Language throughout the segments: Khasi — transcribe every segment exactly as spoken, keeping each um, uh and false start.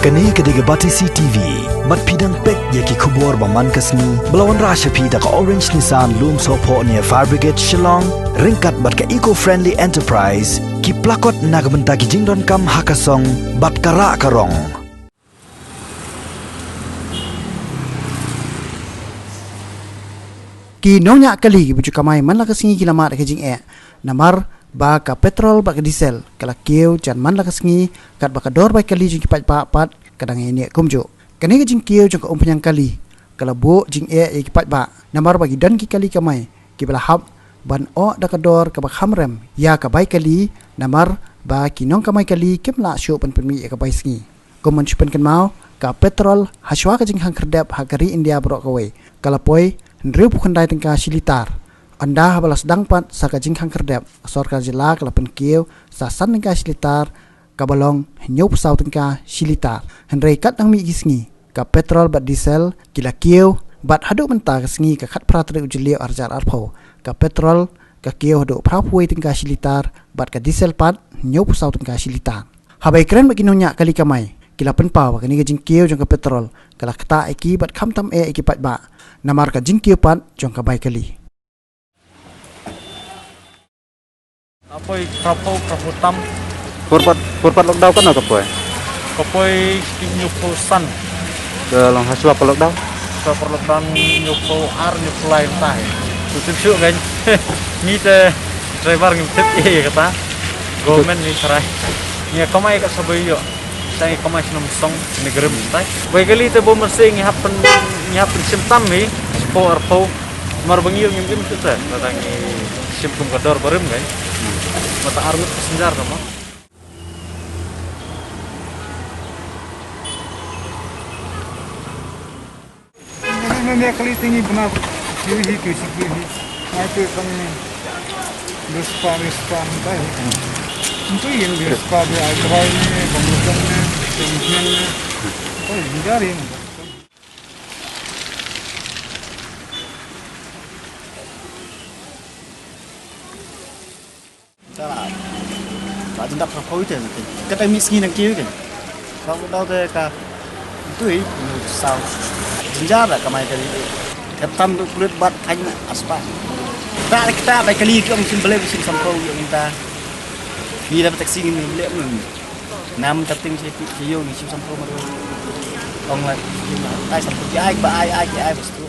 Kane ka dei ka Batesi T V. Bad phi dang peit ïa ki khubor ba man ka sngi ba la wanrah sha phi da ka Orange Nissan Lumsohphoh near Fire Brigade Shillong, ryngkat bad ka Eco Friendly Enterprise, ki plakot na ka bynta ki jingdonkam ha ka song bad ka rah ka rong. Ki nongñiah kali kiba ju kamai man la ka sngi ki la mad ka jingeh namar ba ka petrol bad ka diesel ka la kiew jan man la ka sngi, katba ka dor bai kali jong ki paidbah pat ka dang ïaineh kumjuh. Kane ka jingkiew jong ka umphniang kali ka la buh jingeh ïa ki paidbah namar ba ki don ki kali kamai kiba la hap ban ong da ka dor kaba kham rem ïa ka bai kali namar ba ki nongkamai kali kim lah shuh ban pynmih ïa ka bai sngi. Kum ban shu pynkynmaw, ka petrol hashwa ka jingkhang khyrdep ha ka ri India baroh kawei ka la poi hynriewphew khyndai tyngka shi litar. Ynda haba la sdang pat sa ka jingkhang khyrdep, ka sorkar jylla ka la pynkiew sa san tyngka shi litar, kaba long hynñiewphew saw tyngka shi litar. Hynrei kat dang mih ki sngi, ka petrol bad diesel ki la kiew, bad haduh mynta ka sngi ka khatphra tarik u Jylliew arhajar arphew, ka petrol ka kiew haduh phraphew wei tyngka shi litar, bad ka diesel pat hynñiewphew saw tyngka shi litar. Haba ïakren bad ki nongñiah kali kamai, ki la pynpaw ba kane ka jingkiew jong ka petrol ka la ktah ïa ki bad khamtam eh ïa ki paidbah namar ka jingkiew pat jong ka bai kali. Ka poi phraphew, phraphew tam. Por pat, por pat lockdown katno ka poi? Ka poi hynñiewphew san. Ka long hashwa pat lockdown? Hashwa pat lockdown hynñiewphew ar, hynñiewphew lai mynta hi. Ngim tip shuh kan. Ngi te driver ngim tip ïa kata. Government ngi tharai. Ngi kamai ka sa bai ïoh. Sa ngi kamai shnong song ngi grim tai. Bai kali te bun marsi ngi hap pyn, ngi hap pynshim tam hi. Shiphew arphew. Mar ba ngi ïoh ngim im shuh te. Lada ngi shim kum ka dor barim kan. Mata arngut passenger tama. Nene kali tingi bana kiu hi, kiu si kiu hi. Ai tu kami ni. Dua spah, dua spah, entah hi. Itu yang dua spah dia, ai kerai ni, pembukaan ni, pembukaan ni. Oh, ini dari ni. Ka la, ka jingdap ka poi te, ka dang mih sngi nang kiew ke. Ka dang te ka tui, nu sau. Jinjar da kamai kali. Ka tam tu kulit bat kain aspa. Ta ta ta kali ki ong sim bele sim sampau ong ta. Ni da taxi ni bele mun. Nam tating si ki yo ni sim sampau maru. Ong la. Ai sampau ki ai ba ai ai ki ai bas tu.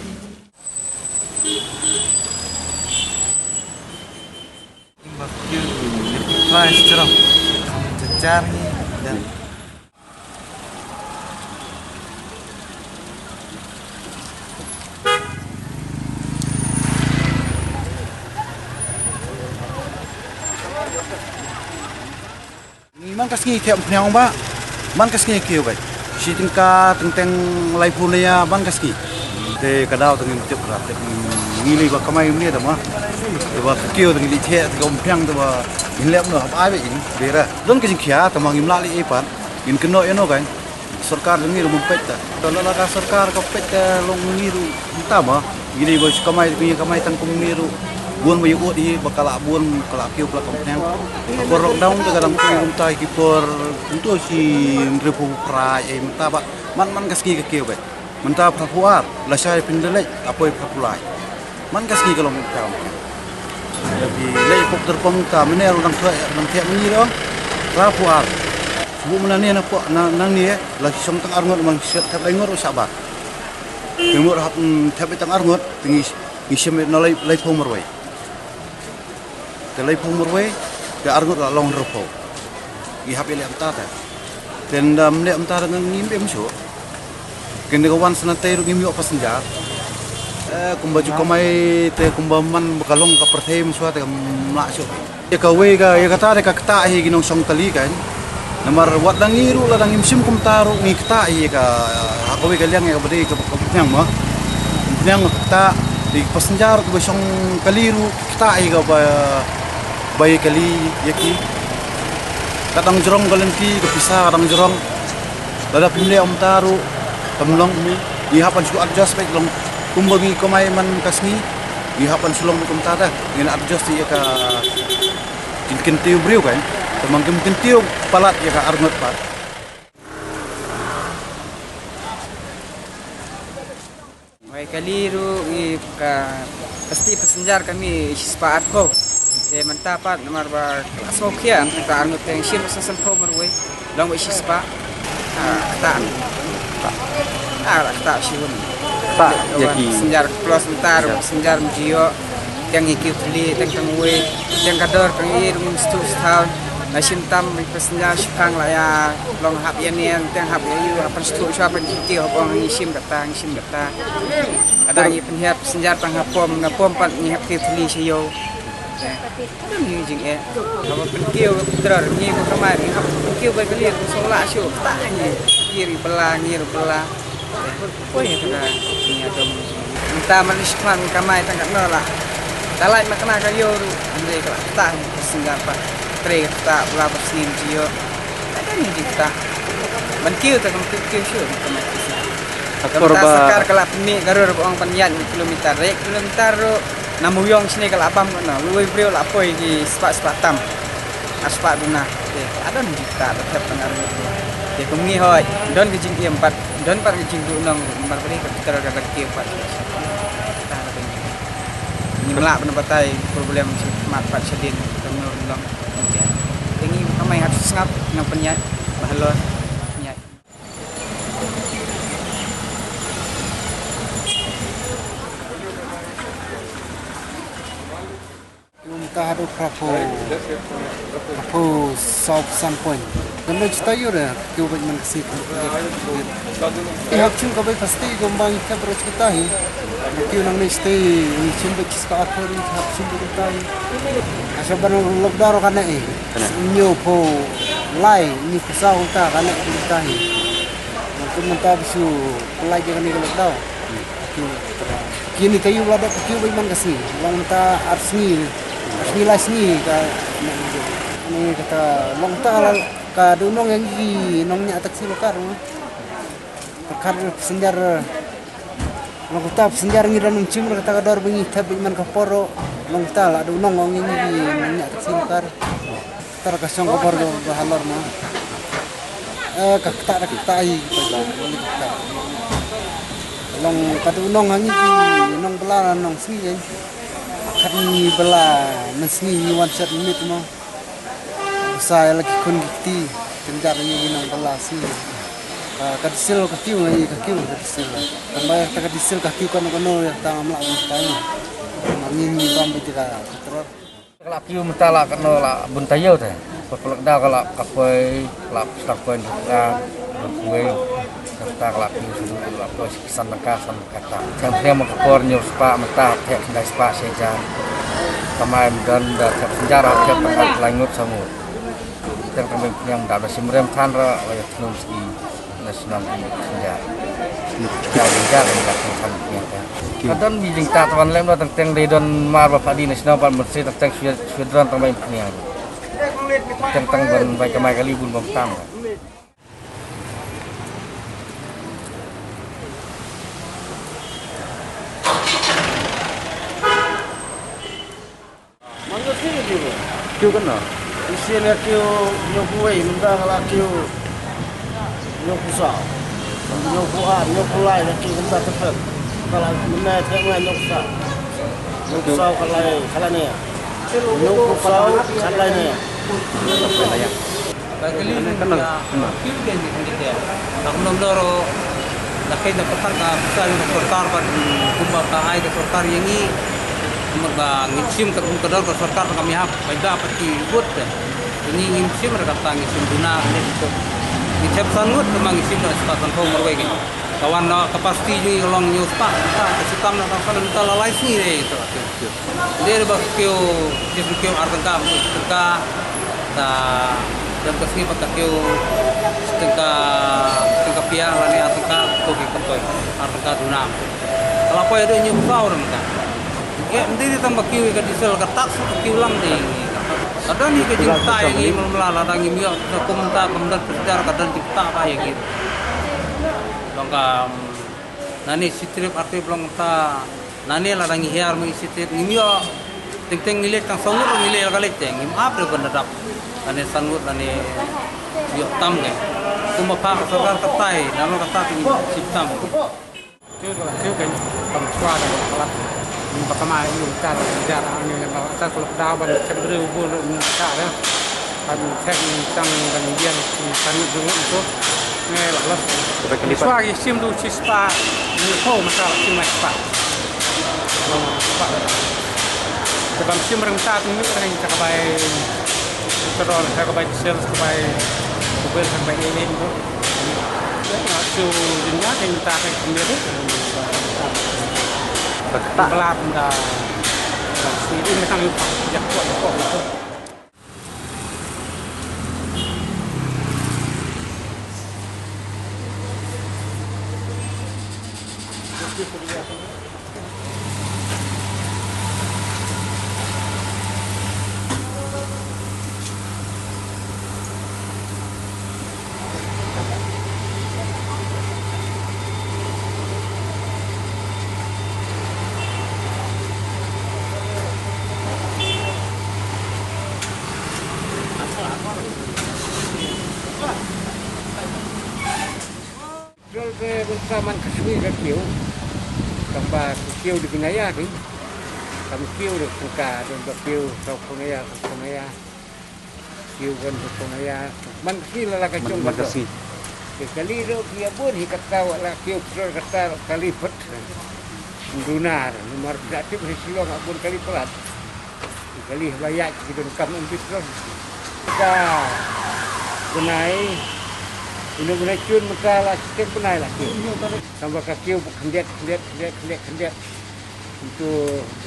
Ba kiew ïa ki price jrong. Jajar hi dan. Ngi man ka sngi thep phniang ba man ka sngi kiew bai. Shi tyngka teng teng laiphew ne ïa man ka sngi. Te ka daw te ngim tip ra te ngi lei ba kamai mne te ma. Te ba kiew te ngi lei thep te ka umphniang te ba ngin lep noh ba ai ba in bera. Don ka jingkhia te ma ngim lah lei ei pat. Ngin kynnoh ïa no kan. Sorkar jong ngi ruh mynta peit ta. Te lada ka sorkar ka peit ta long ngi ruh mynta ma. Ngi dei ba shu kamai, ngi kamai tang kum ngi ruh. Bun ba ïa ud hi ba ka la bun, ka la kiew, ka la kongkhneng. Ka por lockdown te ka dang poi mynta ki por, mynta shi hynriewphew phra ei mynta ba man man ka sngi ka kiew ba. Mynta phraphew ar, lashai phin da leit, ka poi phraphew lai. Man ka sngi ka long mynta. Ïa phi leit pok ter pom ta mynne ruh dang thok, dang thok mynne ruh. Phraphew ar. Shu mynne na pok na, nangne la ki shong tang arngut, man shet thep lai ngut ruh shah bar. Te ngut hap, mm, thep tang arngut, te ngi, ngi shim na lai, laiphew marwei. Te laiphew marwei, te arngut la long hynriewphew. Ngi hap ïaleh mynta te. Te ynda ym leh mynta te ngim im shuh. Kynda ka wan sna tei ruh ngim ïoh passenger. Eh, kumba ju kamai te kumba man ba ka long ka pyrthei mynshuwa te kam lah shuh. Ïa kawei ka, ïa kata de ka ktah hi ki nongshong kali kan. Namar wat la ngi ruh lada ngim shim kumta ruh ngi ktah hi ka, ha kawei ka liang ïa kaba dei ka, ka umphniang ma. Umphniang ka ktah, ki passenger kiba shong kali ruh ki ktah hi kaba bai kali ïa ki. Ka dang jrong ka lynti, ka pisa ka dang jrong. Lada phim leh kumta ruh kam long mi. Ngi hap ban shu adjust beit long kumba ngi kamai man ka sngi. Ngi hap ban shu long kumta da. Ngin adjust ïa ka jingkyntiew briew kan. Te ma ngim kyntiew palat ïa ka arngut pat. Kali ruh ngi ka pasti passenger ka mih shispah arphew. Te mynta pat namar ba ka la sngewkhia, mynta arngut teng shim sa sanphew marwei. Long ba shispah. Ah, kata. Ah, kata shiwun. Kata, ïa ki. Passenger plus mynta ruh passenger mjio. Teng ïa ki thli, teng tang wei. Teng ka dor tang i ruh ngi stu sthaw. Na shim tam passenger shukang la ïa long hap ïa nien, teng hap ïa yu, hap pan stu shwa pan ki ki hap ong ngi shim kata, ngi shim kata. Ada ngi pynhiar passenger tang ha pom, na pom pat ngi hap kiew thli sha ïew. Ada ngi jingeh. Haba pynkiew trar ngi ko kamai ngi hap pynkiew bai kali ko sola shu ta ngi. Ngi ri bela, ngi ri bela. Poi tara ngi adom. Mynta man ish khmat ngi kamai tang katno la. Ka lait ma kane ka ïew ruh. Hynrei ka la ta ngi passenger pat. Tre ka ta bela ba snem ji ïoh. Ada ngi jingta. Ban kiew ta kam kiew shu kamai. Ka por mynta ba sorkar ka la pynmih ka ror ba ong ban ïaid kilometer, re kilometer ruh na Mawïong shane ka la bam ka na. Wei briew la poi ki spah spah tam. Ar spah duna. Te ka don jingkta ba thep tang ar. Te kum ngi hoi don ka jingim pat, don pat ka jingduh nong mar bri ka piter ka rangkiew pat. Ngim lah ban batai problem shi mat pat shadien ka nor long. Te ngi kamai hap sngap nang pynïaid ba halor pynïaid. Kum ta haduh phraphew, phraphew saw phew san point. Kan da jita ïu re, kiew bad man kasi. Ki hap chim ka bai pasti kum bang ka bro kita hi. Kiew nang ne stay ni chim bad kis ka akhir ni hap chim bad kita hi. Asa ban lockdown ka ne eh. Hynñiewphew lai, hynñiewphew saw ta ka ne kita hi. Nang kum mynta bisu pelai je ka ne ka lockdown. Kiew. Kini ka ïu la dep kiew bad man ka sngi. Long ta ar sngi. Ar sngi lai sngi ka. Ni kata long ta la ka du nong ïa ngi nong ñiah taxi lokar. Lokar passenger. Long ta passenger ngi da nong chim kata ka dor ba ngi thep bad man ka poro. Long ta la du nong ïa ngi nong ñiah taxi lokar. Tar ka shong ka bor ba halor ma. Eh, ka kta da kta i ba ba ka kta. Long ka du nong hangi ki nong bela nong sngi ai. Khat ni bela na sngi ni wan shat minit mo. Sa la ki khun ki kti tengjar ni nong bela sngi. Ka, ka diesel ka kiew ngi ka kiew ka diesel. Tambah ka diesel ka kiew ka no ka no ya ta ngamla ka ta. Ngi ngi bam bi ka petrol. Ka la kiew mynta la katno la bun taïew te. Pynlong daw ka la ka poi la star point ka kuwei. Kata ka la kiew shu ka la poi san tangka san tangka ta. Thiang thiang ma ka por hynñiew spah mynta thiang khyndai spah shi hajar. Kamai mdon da thiang khyndai ra thiang tangka lai ngut sa ngut. Thiang tang bym thiang da ba shim rem than ra wa ya thnum ski. National India. India, India, India, India. Ka don bi jingta twan lem no tang teng dei don mar ba padi national ban mesti tang teng shuedron tang bai pniang. Tang tang ban bai kamai kali bun bom tam. Kiew katno? Isi ne kiew hynñiewphew wei, mynta ka la kiew hynñiewphew saw. Hynñiewphew ar, hynñiewphew lai, la kiew mynta tepet. Ka la mynne te nga hynñiewphew saw. Hynñiewphew saw ka lai, ka la ne. Hynñiewphew saw ka lai ne. Ka kali ka na, ka na. Ka kumno mno ro, la kai da patar ka pisa ïa ka sorkar bad kumba ka ai ka sorkar ïa ngi. Kumba ka ngin shim ka kum ka dor ka sorkar ka mihap bai da pat ki vote te. Ngi ngin shim ra kata ngi shim duna ka ne to. Ngi thep san ngut kumba ngi shim da spah san phew marwei ngi. Ka wan na capacity jong ngi ka long hynñiew spah, ka shitom na ka san ngut la lai sngi re to. Dei ba kiew, kiew, kiew ar tangka, ar tangka, ta, dang ka sngi ba ka kiew, tangka, tangka pia, lane ar tangka, to ki katoi, ar tangka duna. Ka la poi dei hynñiew saw dang ka. Ye, mdei dei tang ba kiew ka diesel ka tax ka kiew lang dei. Ka don hi ka jingta ïa ngi mla mla la dang ngi mih ka kum ta kam don pyrda ka don jingta ba ïa ngi. Long ka, nani shi trip ar trip long ta. Nane lada ngi hiar ma ngi shi trip ngim ïoh. Teng teng ngi leit tang saw ngut ngi leit la ka leit te ngim ap re ban da dap. Lane san ngut lane ïoh tam ngi. Kumba pha ka sorkar ka tai, nano ka tai ngi shim tam. Kiew ka la kiew kein, kam shuwa da ka la palat. Ba ka ma ïa u tar jar ani lem ba ta ka la daw ban check briew bun ruh ni ka re. Ban check ni tang ban ïeng ki tang ni jong u tu. Ngi la los. Shuwa ki shim du shi spah. Ni ko ma ka la shim lai spah. Spah. Te ban shim rang ta tu ni rang ta ka bai. Ka dor ka bai sel ka bai. Ka bai ka bai ni ni tu. Jol be bun saman ka swi ka kiew. Tang ba ka kiew di binaya di. Kam kiew di tengka don ba kiew ka kunaya ka kunaya. Kiew kan ka kunaya. Man ki la la ka Man- chung man ba ka do. Si. Ke kali do ki abun hi kata wa la kiew petrol kata kali pet. Dunar, nomor kreatif hi silong abun kali pelat. Kali ba ïa ki don kam em petrol. Ka benai. Ino benai chun mata la stek benai la ki. Tang ba ka kiew bu khendet khendet khendet khendet khendet. Itu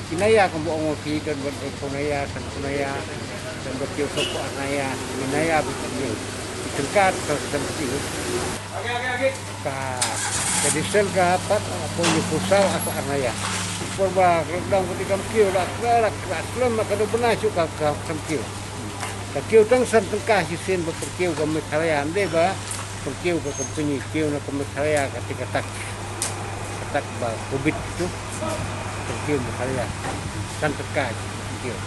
kinaya kam bu ong ki don ban kunaya kan kunaya. Dan ba kiew sok arnaya. Kinaya bu kiew. Tengkat ka kan kiew. Ka, ka diesel ka pat, ko ïa ko saw ata arnaya. Por ba lockdown ka di kam kiew la, la, la, la, la, ma ka do bna shu ka, ka, kam kiew. Ka kiew tang san tengka shisien ba pyrkiew ka Meghalaya, ande ba pyrkiew ka company kiew na ka Meghalaya ka ti ka tak. Ka tak ba covid tu. Pyrkiew Meghalaya. San tengka kiew.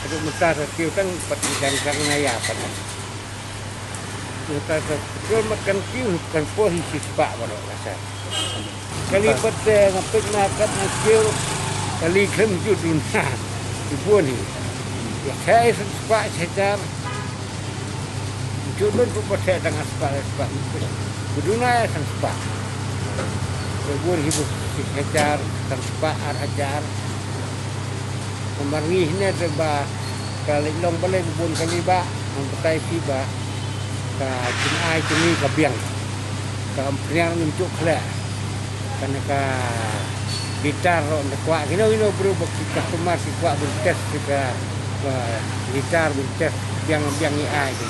Ka do mynta ka kiew tang pat di dan ka arnaya pat. Mynta ka petrol mat kan kiew kan po hi shi spah baroh ka sa. Kali pat, eh, nga peit na kat na kiew kali khlem ju duna. Ki bun hi. Ïa kai san spah shi hajar. Ju dun pu pat dang spah spah. Ki duna ïa san spah. Ki bun hi bu shi hajar san spah ar hajar. Namar ngi hynne te ba ka leit long balei ba bun kali ba, hang batai phi ba ka jingaiei jong ngi ka biang. Ka ym pdiang ngim ju khleh. Kane ka litar ruh nda kwah kino kino briew ba ki customer ki kwah ban test ki ka, ka litar ban test biang biang ngi ai ki.